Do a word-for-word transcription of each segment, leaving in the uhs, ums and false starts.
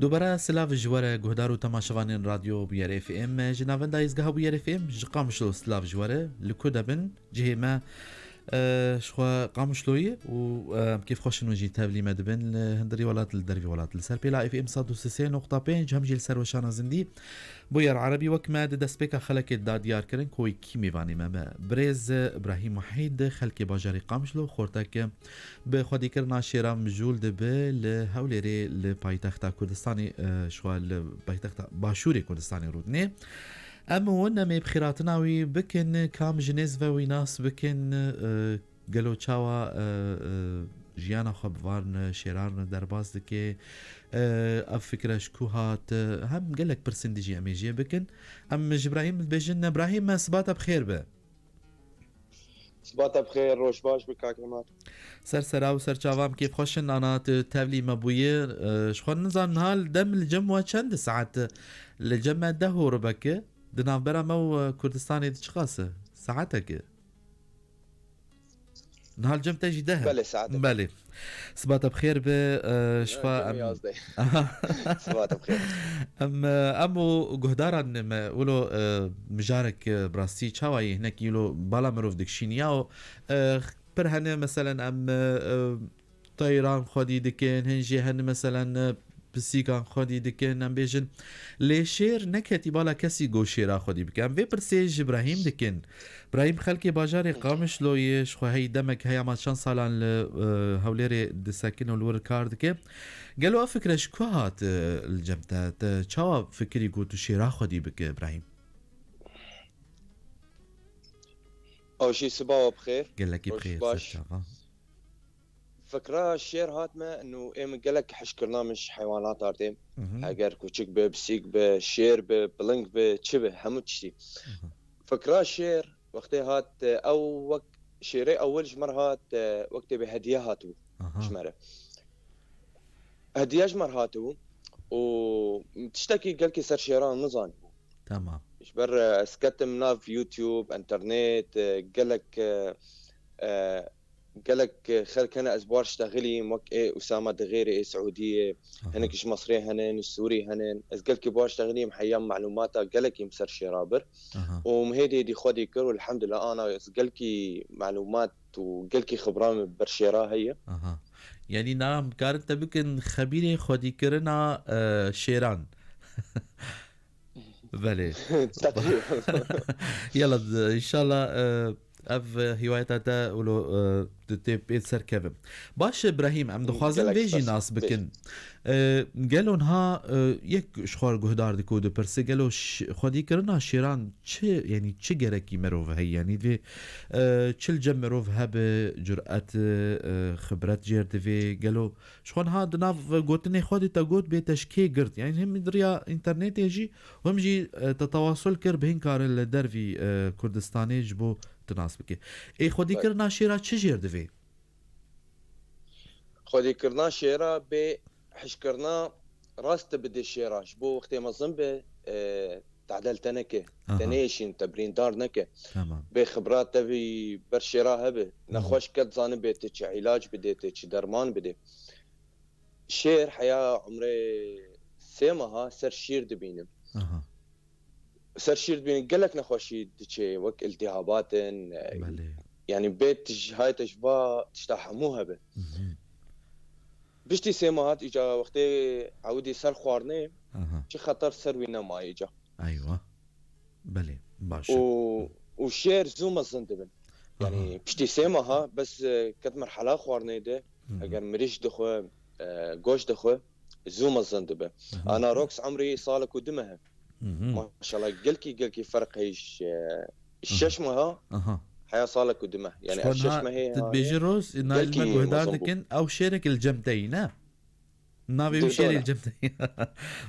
Dubare silav ji we re guhdar û temaşevanên Radyo Bûyer F M. Ji navenda Êzgeha Bûyer F M ji Qamişlo silav ji we re. Li ku de bin, cihê me, e, ji xwe Qamişloyê û, e, em kêfxweş in û jî tevlî me dibin li hundirî welat, li dervî welat. Li ser pêla F M sed û sê nokta pênc hem jî li ser weşana zindî. Bûyer Erebî wek me di destpêka xelekê da diyar kirin ku wê kî mêvanê me be. Birêz Îbrahîm Wehîd, xelkê bajarê Qamişlo, xortek bi xwedîkirina şêran mijûl dibe li Hewlêrê, li paytexta Kurdistanê, e, ji xwe li paytexta Başûrê Kurdistanê rûdinê. Em û hûn em ê bi xêratina wî bikin, kam ji nêz ve wî nas bikin, e, gelo çawa, e, e, jiyana xwe bi van şêran derbas dike, e, ev fikre ji ku hat, e, hem gelek pirsên dijî em ê jê bikin. Em ji Îbrahîm dibêjin, Îbrahîm, me sibata bi xêr be. Sibata bi xêr, roj baş be, kak Emad. Ser sera û ser çavan kêfxweş in, ana tu tevlî me bûyî. E, ji xwe nizan niha li dem li cem we çend e saet? Li cem me deh û ribek e. Di navbera me û, e, Kurdistanê de çiqas e? Saetek e? Niha li cem te jî deh e? Belê, saetek. Belê. Sibata bi xêr be, e, ji xwe cem em yazdeh. Aha. Sibata bi xêr. Em, e, em û guhdaran me wilo, e, mijarek, e, bi rastî çawa yê hinekî wilo bala mirov dikişînî ya û, e, pir hene, meselen, em, e, e, teyran xwedî dikin, hin jî hene, meselen, e, pisîkan xwedî dikin, em bêjin. Lê şêr neketî bala kesî ku şêra xwedî bike. Em vê pirsê ji Îbrahîm dikin. Îbrahîm, xelkê bajarê Qamişloyê ji xwe hey demek heye, ma çend salan li, e, Hewlêrê disekin û li wir kar dike. Gelo ev fikre ji ku hat, e, li cem te? Te çawa fikirî ku tu şêra xwedî bike, Îbrahîm? Ew jî sibawa bi xêr. Gelekî bi xêr, ser çava. Fikra şêr hat me, nû ê min gelek hişkirina min ji heywanat ardê. Mhm. Eger kuçik be, pisîk be, şêr be, piling be, çi be, hemû tiştî. Mhm. Fikra şêr wextê hat, e, ew wek şêrê ewil ji min re hat, e, wek tê bê hediye hatibû. Aha. Ji me re. Hediye ji me re hatibû û tiştekî gelkî ser şêran nizanîbû. Tamam. Ji ber, e, ez ketim nav YouTube, internet, e, gelek, e, e, gelek xelk hene ez bi wan re ştexilîm, wek ê Usama Dixêrê ê Siûdiyê, aha, hinek ji Misrê hene, ji Sûrî hene. Ez gelkî bi wan re ştexilîm, heya min melûmata gelekî min ser şêra bir. Aha. Û min hêdî hêdî xwedî kir û elhamdulillah ana ez gelkî melûmat û gelkî xibra min ber şêra heye. Aha. Yanî na em karin te bikin xebîrê xwedîkirina, e, şêran. Belê. Teqrîben. Yala, d-, înşallah, e, ev hîwayeta te wilo, e, di tê pê ser kevim. Baş e, Brahîm, em dixwazin gelek vê jî spas nas bikin. E, gelo niha, e, yek ji xwe re guhdar dike û dipirse, gelo ş-, xwedîkirina şêran çi, yanî çi gerekî merov heye? Yanî divê, e, çi li cem merov hebe, curet, e, xibret jêr divê, gelo Ji xwe niha di nav gotinê xwe de te got bê te ji kê girt. Yanî hem di riya înternetê jî û hem jî, e, te tewasul kir bi hin karin li dervî, e, Kurdistanê ji bo tu nas bike. Ê xwedîkirina şêra çi jêr divê? Xwedîkirina şêra bê hişkirina rast bidê şêra. Ji bo wextê mezin be, e, tadel te neke. Aha. Te nêşîn, te birîndar neke. Tamam. Bê xibra te vî ber şêra hebe. Hı hı. Nexweş ket zanibê te çi îlac bidê, te çi derman bidê. Şêr heya umrê sê meha ser şîr dibînim. Aha. Ser şîr dibînim, gelek nexweşî diçê, wek îltîhabat in, e, belê, yanî bê tij-, hay te ji va tişta hemû hebe. Mhm. Piştî sê mehat îca wextê ewidî ser xwarinê, aha, çi xeter ser wî nemaye îca. Eywa. Belê, baş e. Û, û şêr zû mezin dibin. Yanî aha, piştî sê meha bes, e, ket merhala xwarinê de, hı hı, eger mirîş dixwe, e, goşt dixwe, zû mezin dibe. Hı hı. Ana Rox emrî salek û du meh e. Hı hı. Maşallah, gelkî, gelkî ferq heye ji, e, aha, şeş meha, aha, heya salek û du meh. Yanî ev şeş mehê tu dibêjî Rox, nayê li me guhdar dikin, ew şêrek li cem te yî, ne? Navê wî şêrê li cem te.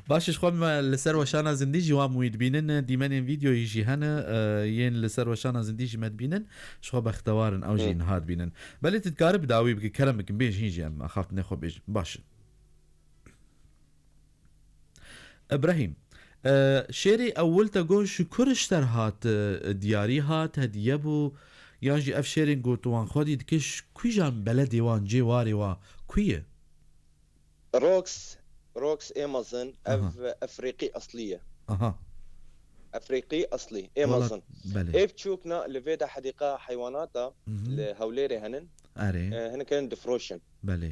Baş e, ji xwe me li ser weşana zindî jî wan wî dibînin, dîmenên vîdeoyî jî hene, e, yên li ser weşana zindî jî me dibînin, ji xwe bextewar in, ew jî niha dibînin. Belê tu dikarî bi dawî bikî, kerem bikin, bêj hîn jî em axaftinê xwe bêjin. Baş e. Îbrahîm, e, şêrê ewil te got ji ku re ji te re hat, e, diyarî hat, hediye bû, yan jî ev şêrên ku tu wan xwedî dikî, ji kîjan beledê wan, cê warê wa, ku ye? Rox, Rox ê mezin, ev Aha. Efrîqî eslî ye. Aha. Efrîqî eslî, ê Wala, mezin. Belê. Ê biçûk na li vê de hedîqa heywanata Mhm. li Hewlêrê henin. Erê. E, hinek henin difroşin. Belê.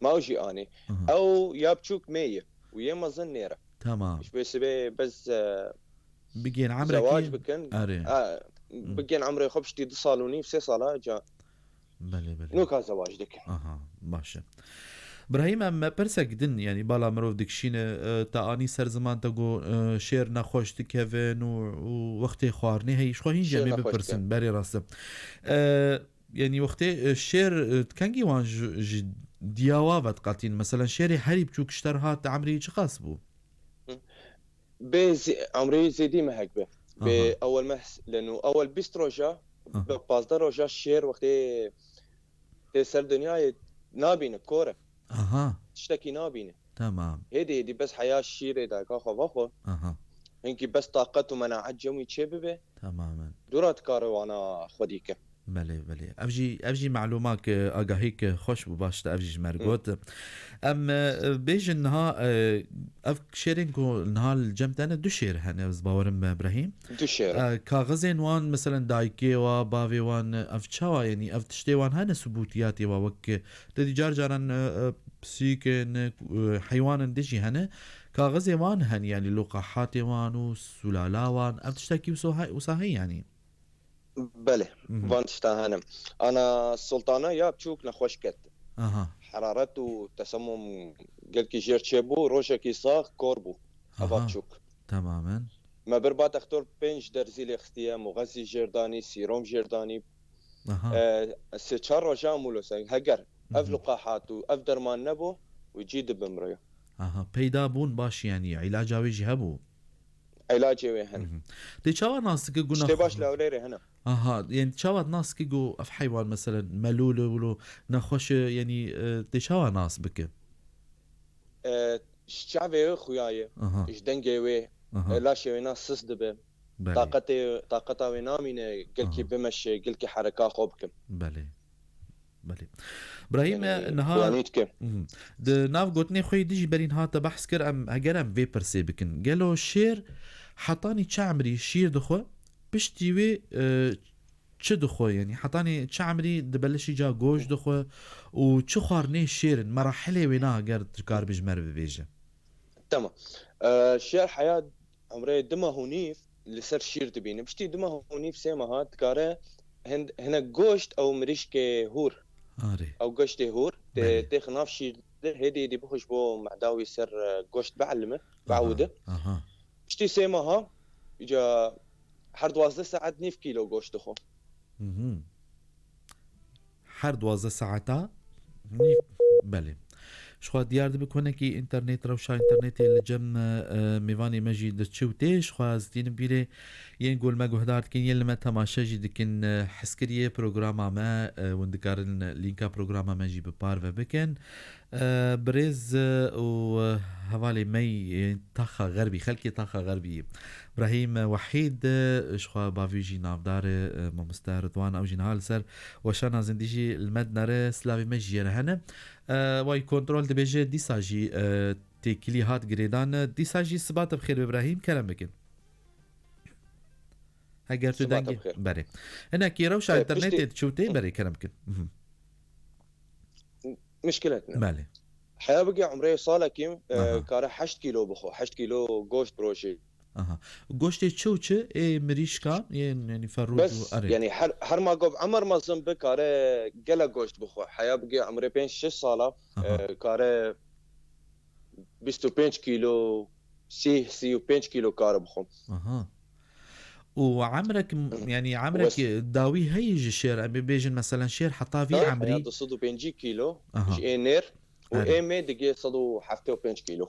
Ma ew jî anî. Aha. Ew ya biçûk mê ye û yê mezin nêr e. Tamam. Ji vê sibê bez, e, Bigên emrekî zewac bikin. Erê. A, Mhm. Bigên emrê xwe piştî du sal û nîv, sê sala ca Belê, belê. Nûka zewac dikin. Aha, baş e. Brahîm, em me pirsek din, yanî bala mirov dikişîne, e, te anî ser ziman te got, e, şêr nexweş dikevin û, û wextê xwarinê heyî. Ji xwe hîn jî Şêr em ê nexweş bipirsin, dike. Berê rast e. E, yanî wextê, e, şêr, e, kengî wan ji, ji diyawa ve diqetîn. Meselen şêrê herî biçûk ji te re hat, emrî çiqas bû? Hı. Bê zî-, emrî zêdî mehek be. Bê Aha. Ewel meh s-, leno ewel bîst roja, Aha. Bi pazdeh roja şêr wextê tê ser dinyayê nabîne, kor e. Aha. Tiştekî nabîne. Tamam. Hêdî hêdî bes heya şîrê dayika xwe vexwe. Aha. Hinkî bes taqet û menaet cem wî çê bibe. Tamamen. Dûra dikare wana xwedî ke. Belê, belê. Ev jî, ev jî melûmak, e, agahîk xweş bû, baş te ev jî ji me re Hı. got. Em, e, bêjin niha, e, ev şêrên ku niha li cem te ne, du şêr hene, ez bawerim, Brahîm. Du şêr. E, kaxizên wan, meselen dayikê wa, bavê wan, ev çawa, yanî ev tiştê wan hene, subûtiyatê wa, wek, e, te dî car caran, e, e, pisîk in, e, heywan in dî jî hene. Kaxizê wan hene, yanî luqahatê wan û sulala wan, ev tiştekî wisa he-, wisa heye, yanî. Belê, Mhm. van tişta hene. Ana Sultana ya biçûk nexweş ket. Aha. Heraret û tesemum gelkî jêr çêbû, rojekî sax kor bû. Eva Aha. biçûk. Tamamen. Me bir ba textor pênc derzî lê xistiye, muxezî jêr danî, sîrom jêr danî. Aha. E, sê çar roja mûlo se, heger ev Mhm. luqahat û ev derman nebû, wî cî dibimriyo. Aha, peyda bûn baş, yanî îlaca wê jî hebû. Îlacê wê hene. Mhm. Tê çawa nas dike ku Tiştê baş nexwe-, li Hewlêrê hene. Aha, yanî çawa nas dike ku ev heywan, meselen, melûl e, wilo nexweş e, yanî, e, tê çawa nas bike? E, ji çavê wê xuya ye, Aha. Ji dengê wê, Aha. e, laşê wê na sis dibe. Belê. Taqetê, taqeta wê namîne gelkî Aha. bimeşe, gelkî hereka xwe bike. Belê. Belê. Brahîm, Yanî, niha, xuyanî dike. Mhm. Di nav gotinê xwe yê dî jî berî niha te behs kir, em, heger em vê pirsê bikin. Gelo şêr hetanî çi emrî şîr dixwe? Piştî wê, e, çi dixwe? Yanî hetanî çi emrî di belişî ca goşt dixwe û çi xwarinê şêr in? Merahilê wê na heger tu karibî ji me re bibêje. Tamam. E, şêr heya Umrê du mah û nîv li ser şîr dibîne. Piştî du mah û nîv, sê meha dikare hin-, hinek goşt ew mirîşkê hûr. Arê. Ew goştê hûr tê, Belê. têx nav şîr de, hêdî hêdî bixwe ji bo mehda wî ser, e, goşt bielime, Aha, biewide. aha. Piştî sê meha, îca her duwazdeh saet nîv kîlo goşt dixwe. Mhm. Her duwazdeh saeta nîv, belê. Ji xwe diyar dibe ku hinekî înternet, rewşa înternetê li cem, e, mêvanê me jî diçe û tê. Ji xwe ez dînim bîrê yên ku li me guhdar dikin, yên li me temaşe jî dikin, e, hizkiriyê programa me, e, hûn dikarin lînka programa me jî bi parve bikin. E, birêz, e, û, e, hevalê me yê taxa Xerbî, xelkê taxa Xerbî, Brahîm Wehîd, e, ji xwe bavî jî navdar e, e, mamoste Ridwan, ew jî niha li ser weşana zindî jî li me dinere, silavê me jî yê re hene. E, way kontrol dibêje, dîsa jî, e, têkilî hat girêdan. Dîsa jî siba te bi xêr be Brahîm, kerem bikin. Heger tu Siba te dengê bi xêr. Berê. Hinekî rewşa E, piştî înternetê diçe û tê, berê kerem bikin. Mhm. Mişkilet ne. Belê. Heya bigê umrê salekî, e, Aha. kare heşt kîlo bixwe. Heşt kîlo goşt bi rojê. Aha. Goştê çi û çi? Ê mirîşkan, yên, yanî ferrûc Bes, û erê. yanî her, her ma gov emer mezin bi kare gelek goşt bixwe. Heya bigê umrê pênc şeş sala, Aha. e, kare bîst û pênc kîlo, sî, sî û pênc kîlo kare bixwe. Aha. Û emrek, yanî emrek Wes- dawî heye ji şêr, em bê bêjin, meselen, şêr heta vî Ha, emrî? heya du sed û pêncî kîlo, Aha. ji ê nêr, û Erê. ê mê digê sed û heftê û pênc kîlo.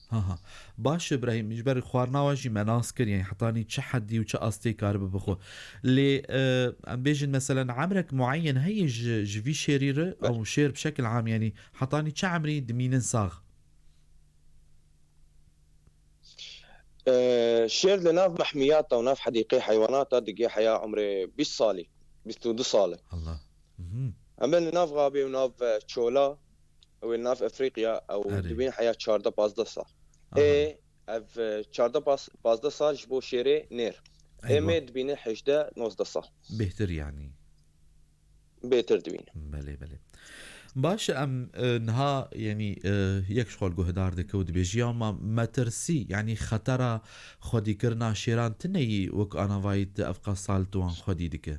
Ha, ha. Baş e, Brahîm, ji ber xwarina we jî me nas kir, yanî hetanî çi hedî û çi astê karibe bixwe. Lê, e, em bêjin, meselen, emrek mueyen heye ji, ji vî şêrî re, Be- ew şêr bi şekil am, yanî hetanî çi emrî dimînin sax? E, şêr li nav mehmiyata û nav hedîqê heywanata digê heya umrê bîst salî, bîst û du salî. Allah. Mhm. Em bên li nav xabê û nav, e, çola, ew ê li nav Efrîqya, ew Erê. dibîn heya çardeh pazdeh sal. Aha. Ê, ev, e, çardeh paz-, pazdeh sal ji bo şêrê nêr. Ê Eywa. me dibîne hejdeh nozdeh sal. Bêhtir yanî. Bêhtir dibîne. Belê, belê. Baş e, em, e, niha, yanî, e, yek ji xwe li guhdar dike û dibêjî, ya ma metirsî, yanî xetera xwedîkirina şêran tineyî wek anavayî te ev qas sal tu wan xwedî dike?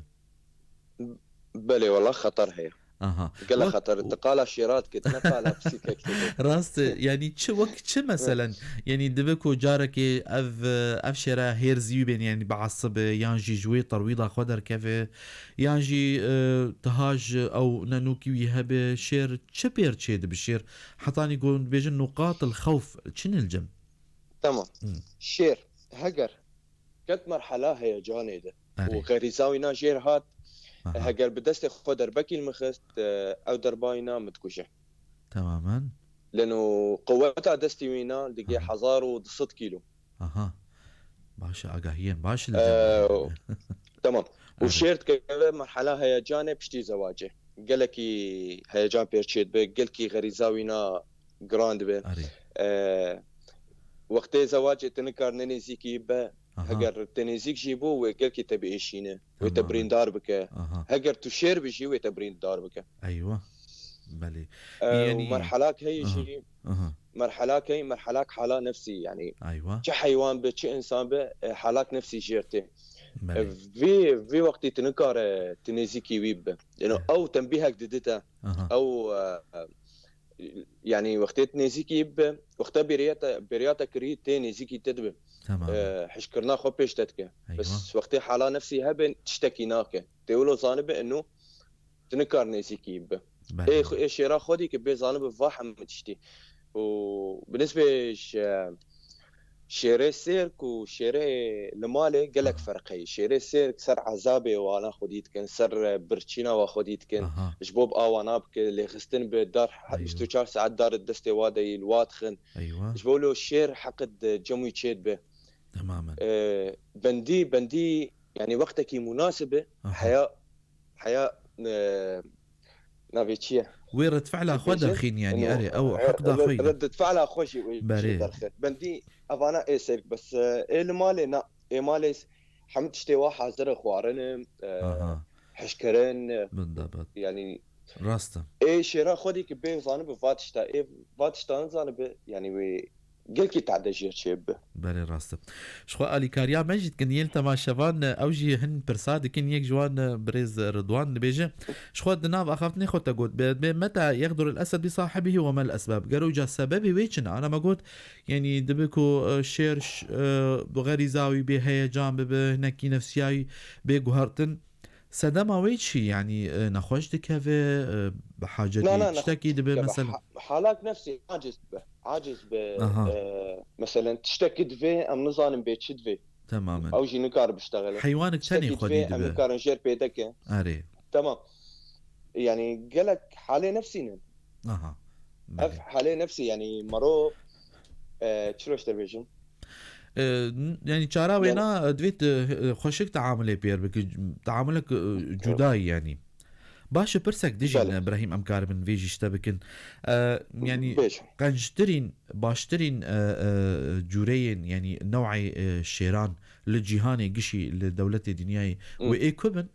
Belê, wela xeter heye. Aha. Gele Wek xeter. Tu qala şêra dike, tu ne qala pisîkek dike. Rast e, yanî çi, wek çi meselen? Yanî dibe ku carekê ev, ev şêra hêr zî wî bên, yanî biesibe, yan jî ji wê terwîda xwe derkeve, yan jî, e, tiha ji ew nenûkî wî hebe, şêr çi pêr çêdibe şêr? Hetanî ku dibêjin nuqatil xewf çi ne li cem? Tamam. Hı. Şêr, heger ket merhela heyecanê de Erê. û xerîza wîna jêr hat, Aha. heger bi destê xwe derbekî li min xist, e, ew derbayîna min dikuje. Temamen. Leno qeweta destê wîna digê Aha. hezar û du sed kîlo. Aha. Baş e, agahiyên baş li Ee, cem. Tamam. Û Erê. şêr dikeve merhela heyecanê piştî zewacê. Gelekî heyecan pêr çêdibe, gelkî xerîza wîna giran dibe. Erê. Ee, wextê zewacê tu nikar ne nêzîkî be, Aha. heger te nêzîk jî bû, wê gelkî te biêşîne, wê te Temamen. birîndar bike. Aha. Heger tu şêr bijî, wê te birîndar bike. Eywa. Belê. Ee, Yanî û merhelak heye Aha. jî, Aha. merhelak heye, merhelak hala nefsî, yanî Eywa. çi heywan be, çi insan be, e, halak nefsî jêr tê. Belê. E, vê, vê wextî tu nikare tu nêzîkî wî bibe. Yanî Eh. ew tembîhek didite. Aha. Ew, e, e, yanî wextê tu nêzîkî bibe, wexta bêriya te, bêriya te kirî tê nêzîkî te dibe. Tamam. E, hişkirina xwe pêş te dike. Eywa. Bes wextê hala nefsî hebe tiştekî nake. Tê wilo zanibe eno tu nikar nêzîkî bibe. Belê. Ê xwe, ê şêra xwedî ki bê zanibe va hemû tiştî. Û bi nisbê ji, şêrê sêrk û şêrê li malê gelek Aha. ferq heye. Şêrê sêrk ser ezabê wana xwedî dikin, ser, e, birçîna wa xwedî dikin. Aha. Ji bo bi awana bike, lêxistin bi dar he-, Eywa. bîst û çar saet dar di destê wa de yî, li wa dixin. Eywa. Ji bo lo şêr heqid cem wî çê dibe. Temamen. E, bendî, bendî, yanî wextekî munasib e, Aha. heya, heya, e, navê çi ye? Wê redfela Çi xwe bêjin? derxîn, yanî, Eno, erê, ew e, heqda red-, xwe ye. Redfela xwe jî wê Berê. jî derxe. Bendî evana ê sêrk bes, e, ê li malê na, ê malê s-, hemû tiştê wa hazir e, xwarin e, e, Aha. hişkirin, e, Bindebat. yanî Rast e. Ê şêra xwedî ki bê zanibe va tişta, ê va tişta nizanibe, yanî wê gelkî tade jêr çêbibe. Belê rast e. Ji xwe alîkariya me jî dikin yên temaşevan, ew jî hin pirsa dikin, yek ji wan, birêz Ridwan dibêje, ji xwe di nav axaftinê xwe te got, be, be meta yexdur el esed bi sahibihi ve mel esbab. Gero ca sebebê wê çi ne? Ana me got, yanî dibe ku, e, şêr, ş-, e, bi xerîza wî bê heyecan bibe, hinekî nefsiya wî bê guhertin. Sedema wê çi? Yanî, e, nexweş dikeve, e, bi hacetê Na, na, tiştekî nexweş dibe dikeve. mesela? Ha-, halak nefsî aciz be. Aciz be. Aha. E, meselen tiştekî divê, em nizanin bê çi divê. Temamen. Ew jî nikar biştexile. Heywanik tenê Tiştekî xwedî divê, em dibe. nikarin jêr pê deke. Erê. Tamam. Yanî gelek halê nefsî ne. Aha. Ev Belê. halê nefsî, yanî mero, e, çilo ji te bêjim? E, n-, yanî çara wê Yanî na, e, divê tu, e, xweşik teamulê pêr bikî, teamulek, e, cudayî yanî. Baş e, pirsek dijîn, Belê. e, Brahîm, em karibin vê jî ji te bikin. E, yanî Bêje. qenctirîn, baştirîn, e, e, cûreyên, yanî new'ê, e, şêran li cîhanê gişî, li dewletê dinyayê Hı. wê ê ku bin?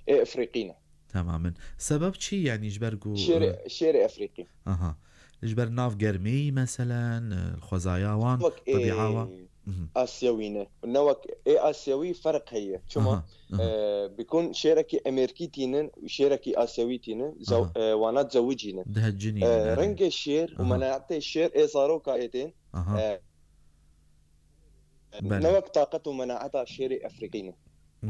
Ê Efrîqî ne. Temamen. Sebeb çi, yanî ji ber ku, Şêrê, e, şêrê Efrîqî. Aha. Ji ber nav germî, meselen, e, xwezaya wan, Wek ê tebîa wan. Mhm. Asyawî ne. Ne wek ê Asyawî ferq heye. Çima? Aha, aha. E, bikun şêrekî Emerkî tînin û şêrekî Asyawî tînin, zew-, Aha. e, wana zewicî ne. Dihe cinî E, ne, erê. rengê şêr û Aha. menaetê şêr ê zaroka ê tên, Aha. e, Belê. Ne wek taqet û menaeta şêrê Efrîqî ne.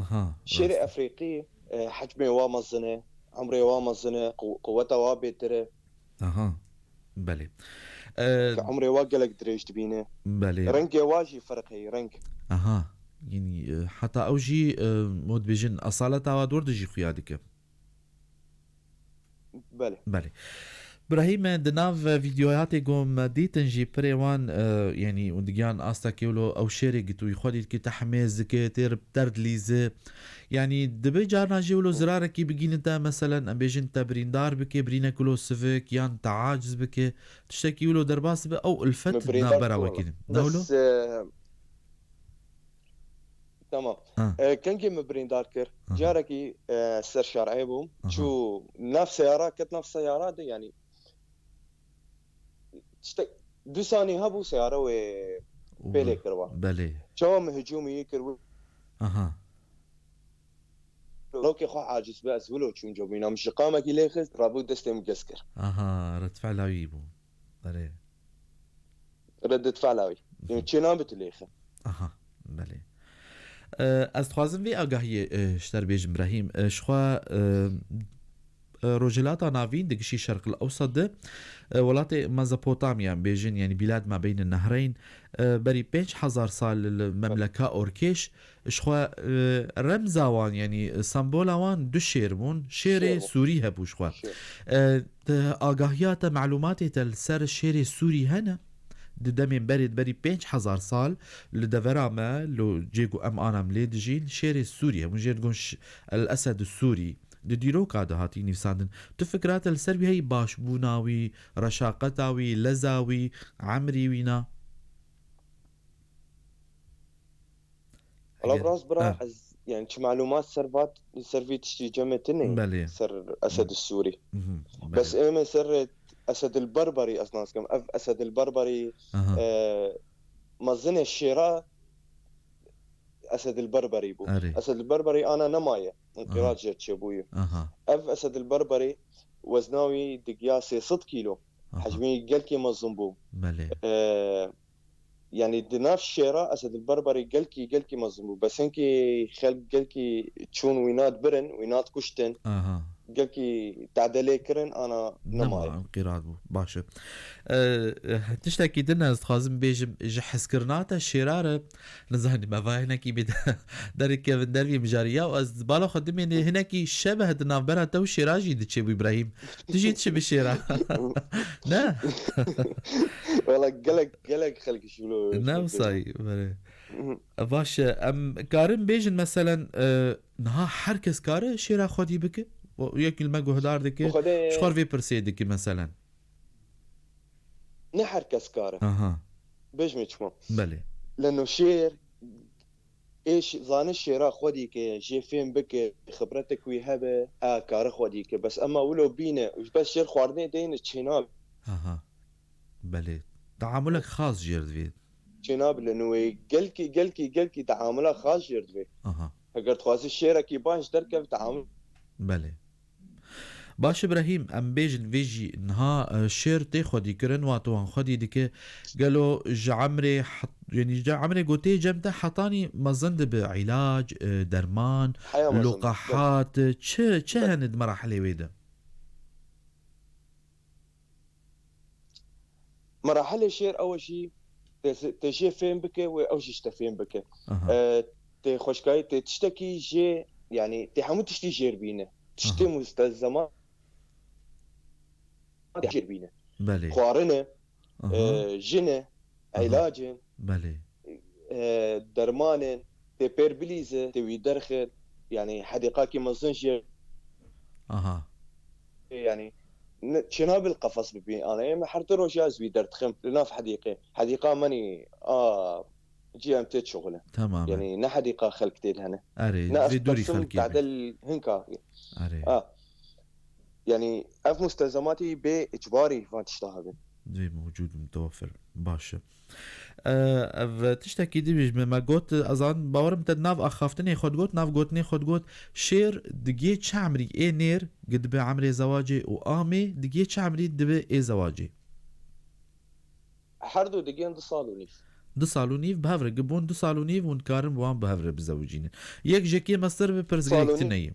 Aha, Şêrê rast e. Efrîqî, e, hecmê wa mezin e, umrê wa mezin e, qu-, quweta wa bêtir e. Aha. Belê. E, Ke umrê wa gelek dirêj dibîne. Belê. Rengê wa jî ferq heye, reng. Aha. Yanî, e, heta ew jî, e, wek dibêjin, esaleta wa dor de jî xuya dike. Belê. Belê. Brahîm, di nav vîdeoya tê ku me dîtin jî pirê wan, e, yanî hûn digihan asta kê wilo ew şêrê gitûyî xwedî dikî te hemêz dike, tê derdilîze. Yanî dibe carna jî wilo zirarekî bigîne te, meselen, em bêjin te birîndar bike, birînek wilo sivik yan te aciz bike, tiştekî wilo derbas dibe, ew ilfet navbera we kînin. Ne wilo? Bes, e, Tamam. Ha. E, kengê min birîndar kir. Aha. Carekî, e, ser şarê bûm. Aha. Çû nav seyara, ket nav seyara de, yanî, işte, du sanî hebû seyara wê pêlê kirwa. Belê. Çawa min hicûmî yê kir wê. Aha. Rokê xwe aciz be, ez wilo çûm cobîna min ji qamekî lê xist, rabû destê min gez kir. Aha, red fela wî bû. Erê. Reddet fela wî. Yanî çê nabe tu lêxe. Aha, belê. E, ez dixwazim vê agahiyê, e, ji te re bêjim, Brahîm. E, ji xwe, e, e, Rojhilata Navîn di gişî Şerqil Ewsat de, e, welatê Mezopotamya, em bêjin, yanî Bîlad ma beyne nehreyn, e, berî pênc hezar sal li memleka Orkêş, ji xwe, e, remza wan, yanî sembola wan du şêr bûn. Şêrê Şêr bû. Sûrî hebû ji xwe. Şêr. E, Te agahiya te, malûmatê te li ser şêrê Sûrî hene? Di demên berê, berî pênc hezar sal li devera me, lo cê ku em ana em lê dijîn, şêrê Sûrî, hemû jê digon ş-, El Esed Sûrî, di dîroka de hatî nivîsandin. Tu fikra te li ser wî heyî, başbûna wî, reşaqeta wî, leza wî, emrî wî na? Wala Eger, rast bira, ha. Ez, yani, çi malumat ser vat, ser vî tiştî cemê tine, Belê. Ser Esed Sûrî. Mhm, Bes belê. Ême ser Esed el Berberi, ez nas kim. Ev Esed el Berberi, Aha. E, mezinê şêra Esed el Berberi bû. Erê. Esed el Berberi ana nemaye. Aha. Înqîraz jê çêbûye. Aha. Ev Esed el Berberi wezna wî digiya sê sed kîlo. Aha. Hecmî gelkî mezin bû. Belê. E, Yani di nav şêra Esed el Berberi gelkî, gelkî mezin bû. Bes hinkî xelk gelkî çûn wîna dibirin, wîna dikuştin. Aha. Gelkî tade lê kirin, ana Nema, nemaye. Înqîraz bû. Baş e. E, e, tiştekî din ez dixwazim bêjim, ji hezkirina te şêra re, nizanim, me va hinekî bê de-, derê kevin dervî mijarî. Ya ez bala xwe dimênê hinekî şebeh di navbera te û şêra jî diçe bû, Îbrahîm. Tu jî dişibî şêra. Ne? Wela gelek, gelek xelk ji wilo Ne şev wisa dibin. Yî, belê. Mhm. Baş e, em karin bêjin, meselen, e, niha her kes kare şêra xwedî bike? O, yek li me guhdar dike, Bi Xwedê ji xwe vê pirsê dike, meselen. Ne her kes kare. Aha. Bêjme çima. Belê. Leno şêr, ê ş-, zane şêra xwedî ke, jê fêm bike, xibretek wî hebe, a kare xwedî ke. Bes ema wilo bîne, bes şêr xwarinê deyne çênabe. Aha. Belê. Teamulek xas jêr divê. Çênabe li nû wê gelkî, gelkî, gelkî teamula xas jêr divê. Aha. Eger dixwazî şêrekî baş derkeve, teamul Belê. Baş e Brahîm, em bêjin vê jî niha, e, şêr tê xwedî kirin, wato wan xwedî dike. Gelo ji emrê het-, yanî ji emrê ku tê cem te hetanî mezin dibe, îlac, e, derman, Heya mezin, luqehat, çi, çi Be- hene di merahilê wê de? Merahilê şêr ew e jî te, te jê fêm bike, wê ew jî ji te fêm bike. Aha. E, tê xweşkayî, tê tiştekî jê, yanî tê hemû tiştî jêr bîne. Tiştê Aha. mustelzeman jêr bîne. Belê. Xwarin e, Aha. e, jin e, Aha. îlac e. Belê. e, dermanên, tê pêr bilîze, tê wî derxe, yanî hedîqakî mezin jê. Aha. Yanî, ne, çênabe li qefes bibî. Ana, ê me her du roj ez wî derdixim li nav hedîqê. Hedîqa menî, a, cî em tê şixulin. Tamam. Yanî, ne hedîqa xelk tê de hene. Erê, Ne ez vê dûrî tersim xelkê tade be. Li hinka. Erê. A. Yanî ev mustelzematî bê icbarî van tişta hebin. Divê mewcûd, mutewefir. Baş e. E, ev tiştekî dî jî me, me got, ez an bawerim te nav axaftinê xwe digot, nav gotinê xwe digot, şêr digê çi emrî ê nêr, gi dibe emrê zewacê û amê, digê çi emrî dibe ê zewacê? Her du digên du sal û nîv. Du sal û nîv bi hev re, gi bon du sal û nîv hûn dikarin bi wan bi hev re bizewicînin. Yek ji yekê mestir bi, pirsgirêk tune ye.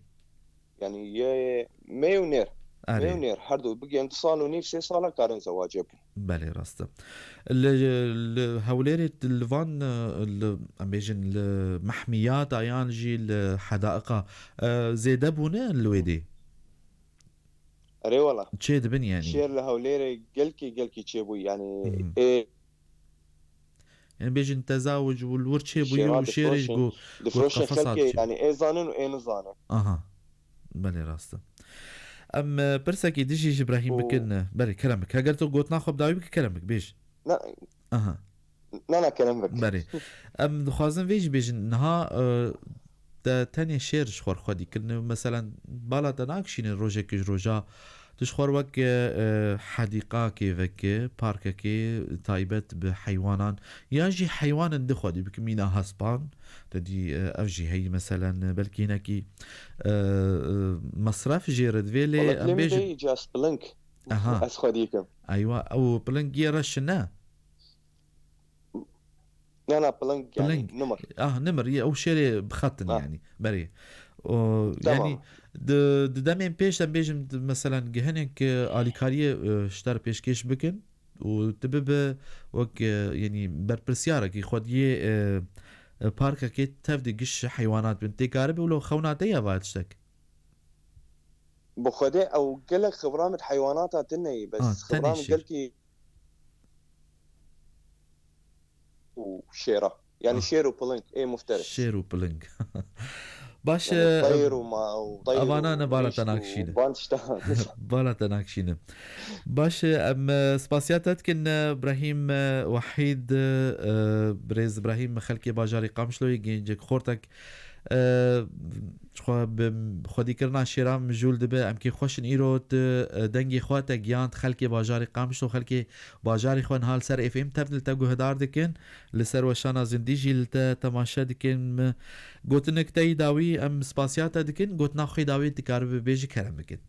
Yanî yê mê û nêr. Erê. Mê û nêr her du bigên du sal û nîv, sê sala karin zewacê bikin. Belê, rast e. Li, li Hewlêrê li van, li, em bêjin li mehmiyata yan jî li hedaiqa, e, zêde bûne li wê dê? Erê wela. Çê dibin yani. Şêr li Hewlêrê gelkî gelkî çêbû yani. Ê Yani bêjin tezawuc û li wir çêbûyî û şêrê ji got difroşin xelkê yani ê zanin û ê nizanin. Aha. Belê rast e. Em e, pirsekî dijî ji Brahîm bikin. Belê kerem bik. Heger tu gotina xwe bi dawî bikî kerem bik bêj. Na, Aha. Na na kerem bik. Berê. Em dixwazin vê jî bêjin niha e, te tenê şêr ji xwe xwedî kirine. Meselen bala te nakişîne rojek ji roja tu ji xwe wek e, e, hedîqakê veke, parkekê taybet bi heywanan ya jî heywanin di xwedî bike mîna hespan. Te dî e, ev jî heyî meselen belkî hinekî e, e, mesref jê re divê lê em bêjin. Piling. Aha. Ez xwedî kim. Eywa ew piling yê reş ne? Na na piling yani nimir. Ah nimir ye ew şêrê bixetin yani. Berê. O yani di, di demên pêş em bêjim meselen gihinek e, alîkariyê e, ji te re pêşkêş bikin û tu bibe wek e, yani berpirsiyarekî xwediyê e, e, parkekê tev de giş heywanat bin. Tê karibe wilo xewna te ya va tiştek? Bi xwedê ew gelek xibra min heywanata din neyî bes xibra min gelkî û şêra. Yani şêr û piling ê mufterê. Şêr û piling. Baş e, teyr û ma û teyr Avana ne bala te nakişîne. Van tişta. Bala te nakişîne. Baş e, em e, spasiya te dikin e, Brahîm e, Wahîd e, birêz Brahîm xelkê bajarê Qamişloyê gencek xortek e, Xwe bi xwedîkirina şêran mijûl dibe. Em kêfxweş in îro tu dengê xwe te giyand xelkê bajarê Qamişlo, xelkê bajarê xwe niha li ser F M tev li te guhdar dikin. Li ser weşana zindî jî li te temaşe dikin. Gotinek te yî dawî em spasiya te dikin. Gotina xwe yî dawî dikaribe bêjî kerem bikin.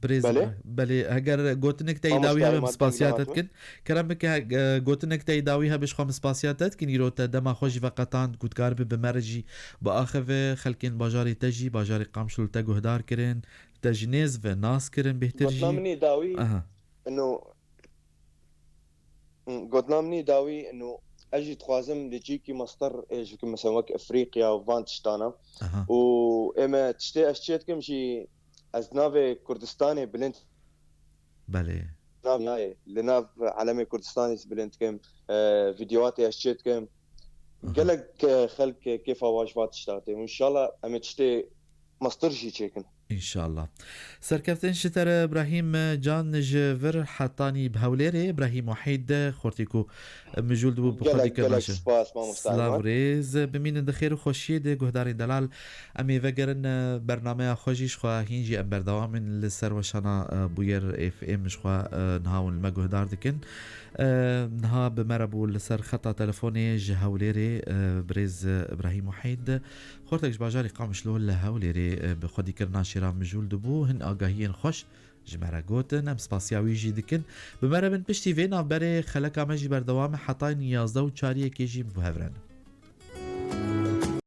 Birêz Belê. Belê, heger gotinek te yî dawî hebe, em spasiya te dikin. Kerem bike, gotinek te yî dawî hebe, ji xwe em spasiya te dikin. Îro te dema xwe jî veqetand, ku dikaribe bi me re jî biaxive. Xelkên bajarê te jî, bajarê Qamişlo li te guhdar kirin, te ji nêz ve nas kirin, bêhtir jî. Gotina min yî dawî, ino, Gotina min yî dawî ino, ez jî dixwazim li cîkî mestir ê ji bikim, mesela wek Efrîqya û van tiştana. Û ê me tiştê ez çê dikim jî, ez navê Kurdistanê bilind. Belê. Nav nayê. Li nav elemê Kurdistanê bilind dikim. E, vîdyoatê ez çê dikim. Gelek e, xelk kêfa wan ji van tişta tê. Û înşallah em ê tiştê mestir jî çêkin. Înşallah. Serkeftin ji te re Brahîm Can ji vir hetanî bi Hewlêrê. Brahîm Wahîd xortî ku mijûl dibû bi xwedî kirina şêr. Gelek gelek spas mamosta Elman. Silav rêz. Bimînin di xêr û xweşiyê de guhdarên delal. Em ê vegerin e, bernameya xwe jî ji xwe hîn jî em berdewam in li ser weşana e, Bûyer F M ji xwe e, niha hûn li me guhdar dikin. E, niha bi me re bû li ser xeta telefonê ji Hewlêrê e, birêz e, Îbrahîm Wahîd. Xortek ji bajarê Qamişlo li Hewlêrê e, bi xwedîkirina şêra mijûl dibû. Hin agahiyên xweş ji me re gotin. Em spasiya wî jî dikin. Bi me re bin piştî vê navberê xeleka me jî berdewam e. Hetayên yazdeh û çariyekê jî bi hev re ne.